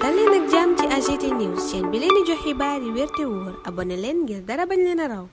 dal leen ak jàmm ci AGT News chaîne bi leen di jox xibaar yi wér te wóor abonné leen ngir dara bañ leen a raw.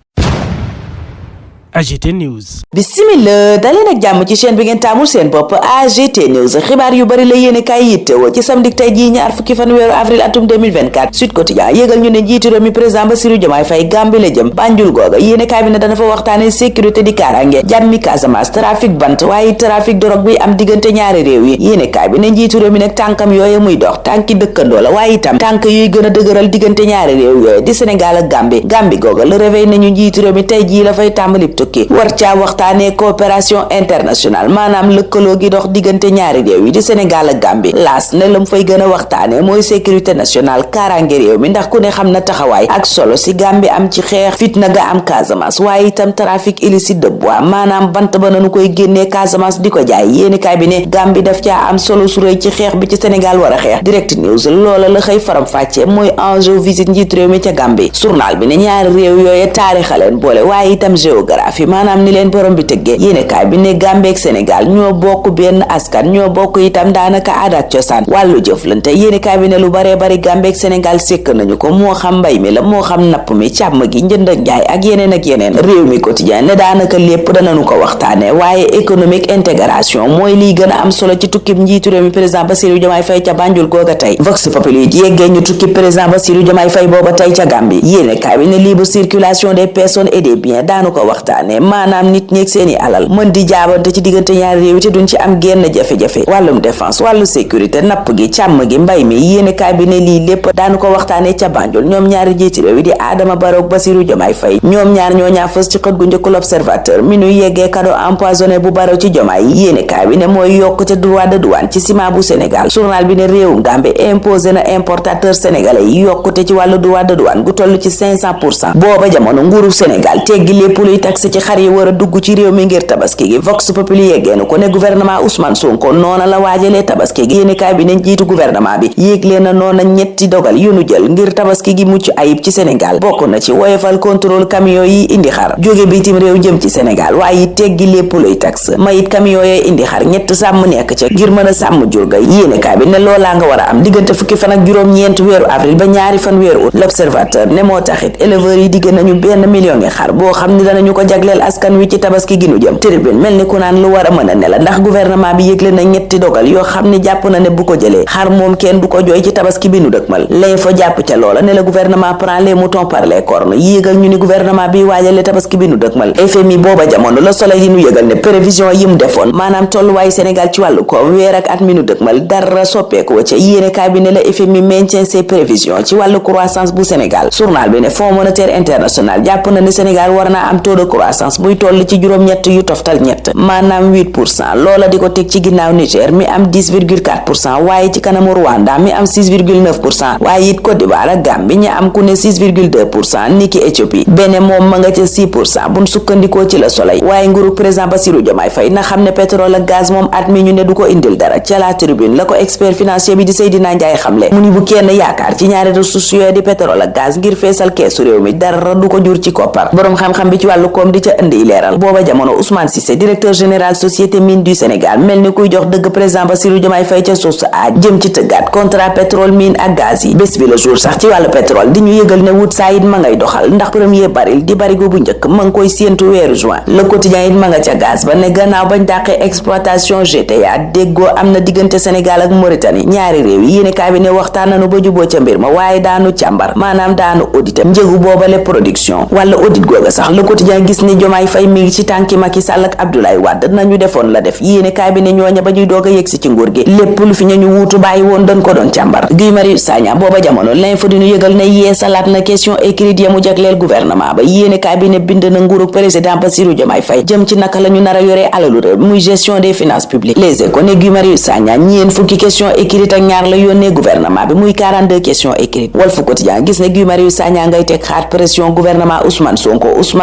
AGT News. Bismillah daleen ak jàmm ci chaîne bi ngeen taamul seen bopp AGT News xibaar yu bari la yéene kaay yittewoo ci samedi tey jii ñaar fukki fan weeru avril atum 2024 Sud Quotidien yégal ñu ne njiitu réew mi président Bassirou Diomaye Faye Gambie la jëm Banjul googa yéene kaay bi ne dana fa waxtaane sécurité di kaaraange jàmmi Casamance trafic bant waaye trafic drogue bi am diggante ñaari réew yi yéene kaay bi ne njiitu réew mi nag tànkam yooye muy dox tànki dëkkandoo la waaye itam tànk yuy gën a dëgëral diggante ñaari réew yooye di Sénégal ak Gambie googa le réveil nañu njiitu réew mi tey jii la fay tàmbali tukki war caa waxtaanee coopération internationale maanaam lëkkaloo gi dox diggante ñaari réew yi di Sénégal ak Gambie laas ne lam fay gën a waxtaane mooy sécurité nationale kaaraange réew mi ndax ku ne xam na taxawaay ak solo si Gambie am ci xeex fitna ga am Casamance waaye itam trafic illicite de bois maanaam bant ba nanu koy génnee Casamance di ko jaay yéeni kaay bi ne Gambie daf caa am solo su rëy ci xeex bi ci Sénégal war a xeex Direct News loola la xëy faram fàcce mooy enjeu visite njiit réew mi ca Gambie journal bi ne ñaari réew yooye taarixa leen boole waaye itam géographie maanaam ni leen borom bi tëggee yéenekaay bi ne Gambie ak Sénégal ñoo bokk benn askan ñoo bokk itam daanaka aada ak cosaan wàllu jëflante yéenekaay bi ne lu baree bari Gambie ak Sénégal sekk nañu ko moo xam mbay mi la moo xam napp mi càmm gi njënd ak njaay ak yeneen réew mi quotidien ne daanaka lépp danañu ko waxtaane waaye économique intégration mooy liy gën a am solo ci tukkib njiitu réew mi président Bassirou Diomaye Faye ca Banjul googa tey Vox Populi yeggee ñu tukkib président Bassirou Diomaye Faye booba tey ca Gambie yéenekaay bi ne libre circulation des personnes et des biens daanu ko waxtaane maanaam nit ñeeg seeni alal mën di jaabante ci diggante ñaari réew te duñ ci am genn jafe-jafe wàllum défense wàllu sécurité napp gi càmm gi mbay mi yéenekaay bi ne lii lépp daanu ko waxtaane ca Banjul ñoom ñaari jiiti réew yi di Adama Barrow ak Bassirou Diomaye Faye ñoom ñaar ñoo ñaa fës ci xët gu njëkk l'Observateur mi nu yeggee cadeau empoisonné bu Barrow ci Diomaye yéenekaay bi ne mooy yokkute droit de douane ci ciment bu Sénégal journal bi ne réewum Gambie imposé na importateur sénégalais yi yokkute ci wàllu droit de douane gu toll ci 500% booba jamono nguuru Sénégal teggi lépp luy taxe ci xar yi war a dugg ci réew mi ngir tabaski gi Vox Populi yeggeenu ko ne gouvernement Ousmane Sonko noona la waajalee tabaski gi yéenekaay bi ne njiitu gouvernement bi yéegle na noona ñetti dogal yu nu jël ngir tabaski gi mucc ayib ci Sénégal bokk na ci woyofal contrôle camion yi indi xar jóge bitim réew jëm ci Sénégal waaye teggi lépp luy taxe mayit camion yooyu indi xar ñett sàmm nekk ca ngir mën a sàmm jur ga yéenekaay bi ne loolaa nga war a am diggante fukki fan ak juróom-ñeent weeru avril ba ñaari fan weeru août L'Observateur ne moo taxit éleveurs yi digg nañu 1 million ngi xar boo xam ni danañu ko jagleel askan wi ci tabaski gi nu jëm Tribune mel ni ku naan lu war a mën a ne la ndax gouvernement bi yëgle na ñetti dogal yoo xam ni jàpp na ne bu ko jëlee xar moom kenn du ko jooy ci tabaski bi nu dëkmal lay fa jàpp ca loola ne la gouvernement prend les moutons par les cornes yéegal ñu ni gouvernement bi waajale tabaski bi nu dëkmal FMI booba jamono la Soleil yi nu yëgal ne prévision yi mu defoon maanaam tolluwaayu Sénégal ci wàllu koom weer ak at mi nu dëkmal dara soppeeku wa ca yéenekaay bi ne la FMI maintient ses prévisions ci wàllu croissance bu Sénégal journal bi ne Fonds monétaire international jàpp na ne Sénégal war naa am taux de croissance buy toll ci juróom-ñett yu toftal ñett maanaam 8% loola di ko teg ci ginnaaw Niger mi am 10,4% waaye ci kanamu Rwanda mi am 6,9% waaye it Côte d'Ivoire ak Gambie ñi am ku ne 6,2% niki Éthiopie Bénin moom ma nga ca 6% buñ sukkandikoo ci la Soleil waaye nguuru président Bassirou Diomaye Faye na xam ne pétrole ak gaz moom at mi ñu ne du ko indil dara ca la Tribune la ko expert financier bi di Seydina Ndiaye xamle mu ni bu kenn yaakaar ci ñaari ressources yooyu di pétrole ak gaz ngir feesal keesu réew mi dara du ko jur ci koppar boroom xam-xam bi ci wàllu koom di ca indi leeral booba jamono Ousmane Cissé directeur général société mine du Sénégal mel ni kuy jox dëgg président Bassirou Diomaye Faye ca source a jëm ci tëggaat contrat pétrole mine ak gaz yi bés bi le jour sax ci wàllu pétrole di ñu yëgal ne Woodside ma ngay doxal ndax premier baril di barigo bu njëkk ma ngi koy séentu weeru juin le quotidien it ma nga ca gaz ba ne gannaaw bañ dàqee exploitation GTA déggoo am na diggante Sénégal ak Mauritanie ñaari réew yi yéenekaay bi ne waxtaan nañu ba juboo ca mbir ma waaye daanu càmbar maanaam daanu audit njëgu boobale production wala audit googa sax le quotidien gis ni Diomaye Faye mi ngi ci tànki Macky Sall ak Abdoulaye Wade nañu defoon la def yéenekaay bi ne ñooña ba ñuy doog a yegsi ci nguur gi lépp lu fi ñu wuutu bàyyi woon dañ ko doon càmbar Guy Marius Sagna booba jamono l'info di ñu yëgal ne yeesalaat na question écrite ya mu jagleel gouvernement ba yéenekaay bi ne bind na nguuru président Bassirou Diomaye Faye jëm ci naka la ñu nar a yoree alalu réew muy gestion des finances publiques Les Échos ne Guy Marius Sagna ñeen fukki question écrite ak ñaar la yónnee gouvernement bi muy 42 questions écrites Walf Quotidien gis ne Guy Marius Sagna ngay teg xaar pression gouvernement Ousmane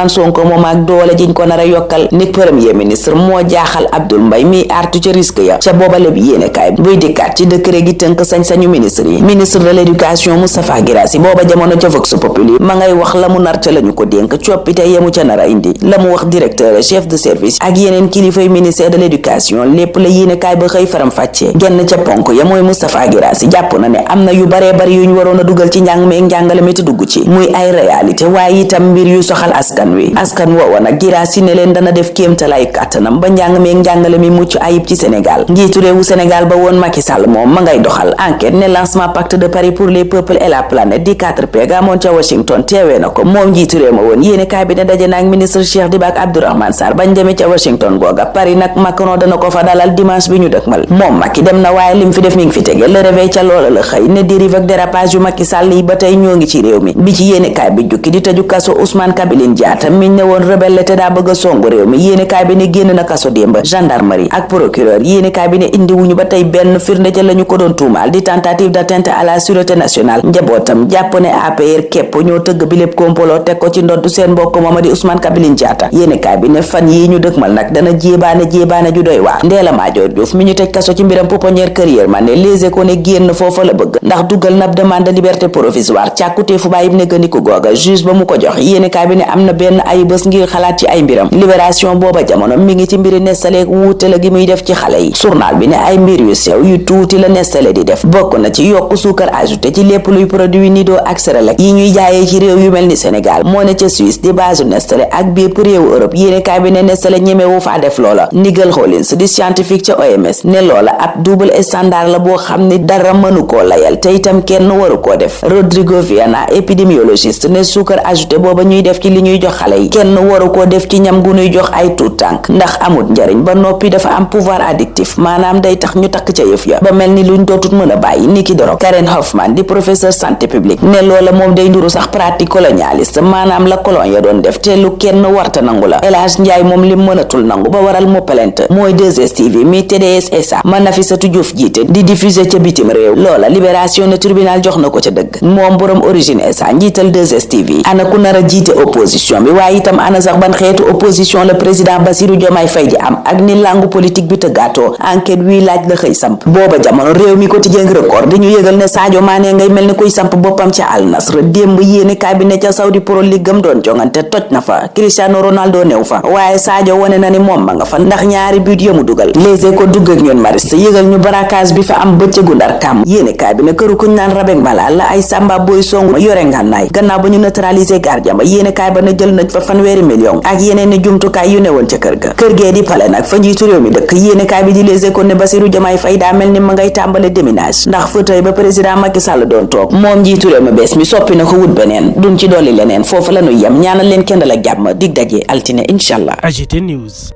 Sonko moom ak doole jiñ ko nar a yokkal ni premier ministre moo jaaxal Abdoul Mbaye mi artu ca risque ya ca boobale bi yéenekaay buy dikkaat ci décret gi tënk sañ-sañu ministre yi. ministre de l'éducation Moustapha Guirassy booba jamono ca Vox Populi ma ngay wax la mu nar ca lañu ko dénk coppite yemu ca nar a indi la mu wax directeur chef de service ak yeneen kilifay ministère de l'éducation lépp la yéenekaay ba xëy faram fàccee genn ca ponk ya mooy Moustapha Guirassy jàpp na ne am na yu baree bari yuñ waroon a dugal ci njàng meeg njàngale mi te dugg ci muy ay réalité waaye itam mbir yu soxal askan wi askan woowa nag Guirassy ne leen dana def kéemtalaay kàttanam ba njàng meeg njàngale mi mucc ayib ci Sénégal. njiitu réewu Sénégal ba woon Macky Sall moom ma ngay doxal enquête ne lancement pacte de Paris pour les peuples et la planète di 4P ga amoon ca Washington teewee na ko moom njiitu réew ma woon yéenekaay bi ne daje na ak ministre Cheikh Diba ak Abdourahmane Sarr bañ demee ca Washington googa Paris nag Macron dana ko fa dalal dimanche bi ñu dëkmal moom Macky dem na waaye lim fi def mi ngi fi tege le réveil ca loola la xëy ne dérive ak dérapage yu Macky Sall yi ba tey ñoo ngi ci réew mi bi ci yéenekaay bi jukki di tëju kaso Ousmane Kabiline Diatta miñ ne woon rebelle te daa bëgg a songu réew mi yéenekaay bi ne génn na kaso démb gendarmerie ak procureur yéenekaay bi ne indi wuñu ba tey benn firnde ca lañu ko doon tuumaal di tentative d'atteinte à la sûreté nationale njabootam jàpp ne APR képp ñoo tëgg bi lépp kompolo teg ko ci ndoddu seen mbokk mooma di Ousmane Kabiline Diatta yéenekaay bi ne fan yii ñu dëkmal nag dana jéebaane ju doy waar Ndella Madior Diouf mi ñu tëj kaso ci mbiram pouponnière Kër Yërmande Les Échos ne génn foofa la bëgg ndax dugal na demande de liberté provisoire càkkutee fu bàyyib ne gëndiku googa juge ba mu ko jox yéenekaay bi ne am na benn ay bés ngir xalaat ci ay mbiram libération booba jamono mi ngi ci mbiri Nestlé wuute la gi muy def ci xale yi journal bi ne ay mbir yu sew yu tuuti la Nestlé di def bokk na ci yokk suukar ajouté ci lépp luy produit Nido ak Cerelac yi ñuy jaayee ci réew yu mel ni Sénégal moo ne ca Suisse di base Nestlé ak bépp réewu Europe yéenekaay bi ne Nestlé ñemewu faa def loola Nigel Collins di scientifique ca OMS ne loola ab double standard la boo xam ni dara mënu koo layal te itam kenn waru koo def Rodrigo Viana épidémiologiste ne suukar ajouté booba ñuy def ci li ñuy jox xale yi kenn waru koo def ci ñam gu ñuy jox ay tuut tànk ndax amut njariñ ba noppi dafa am pouvoir addictif maanaam day tax ñu takk ca yëf ya ba mel ni luñ dootut mën a bàyyi niki dorog Karen Hoffman di professeur santé publique ne loola moom day nduru sax pratique colonialiste maanaam la colon ya doon def te lu kenn warta nangu la El Hadj Ndiaye moom li mënatul nangu ba waral mu plainte mooy 2STV mi TDS SA ma Nafissatou Diouf jiite di diffuser ca bitim réew loola libération ne tribunal jox na ko ca dëgg moom borom origine SA njiital 2STV ana ku nar a jiite opposition bi waaye itam ana sax ban xeetu opposition la président Bassirou Diomaye Faye di am ak ni langue politique bi tëggaatoo enquête wii laaj la xëy samp booba jamono réew mi quotidien record di ñu yëgal ne Sadio Mané ngay mel ni kuy samp boppam ca Al Nassr démb yéene cabinet ca Saudi Pro League gam doon jongante toj na fa Cristiano Ronaldo new fa waaye Sadio wone na ni moom ma nga fa ndax ñaari but yamu dugal Les Échos dugg ak ñoon maris yëgal ñu braquage bi fa am bëccëgu Ndar kam yéene cabinet këru kuñ naan Rabek Malal la ay samba boy songu yore ngànnaay gannaaw ba ñu neutraliser gardien ba yéene kaay ba na jël nañ fa fanweeri million ak yeneen ni jumtukaay yu newoon ca kër ga kër gee di pale nag fa njiitu réew mi dëkk yéene kaay bi di Les Échos ne Bassirou Diomaye Faye daa mel ni ma ngay tàmbale déménage ndax fauteuil ba président Macky Sall doon toog moom njiitu réew mi bees mi soppi na ko wut beneen duñ ci dolli leneen foofu la ñuy yem ñaanal leen kendal ak jàmm dig daje altine inshallah. AGT News.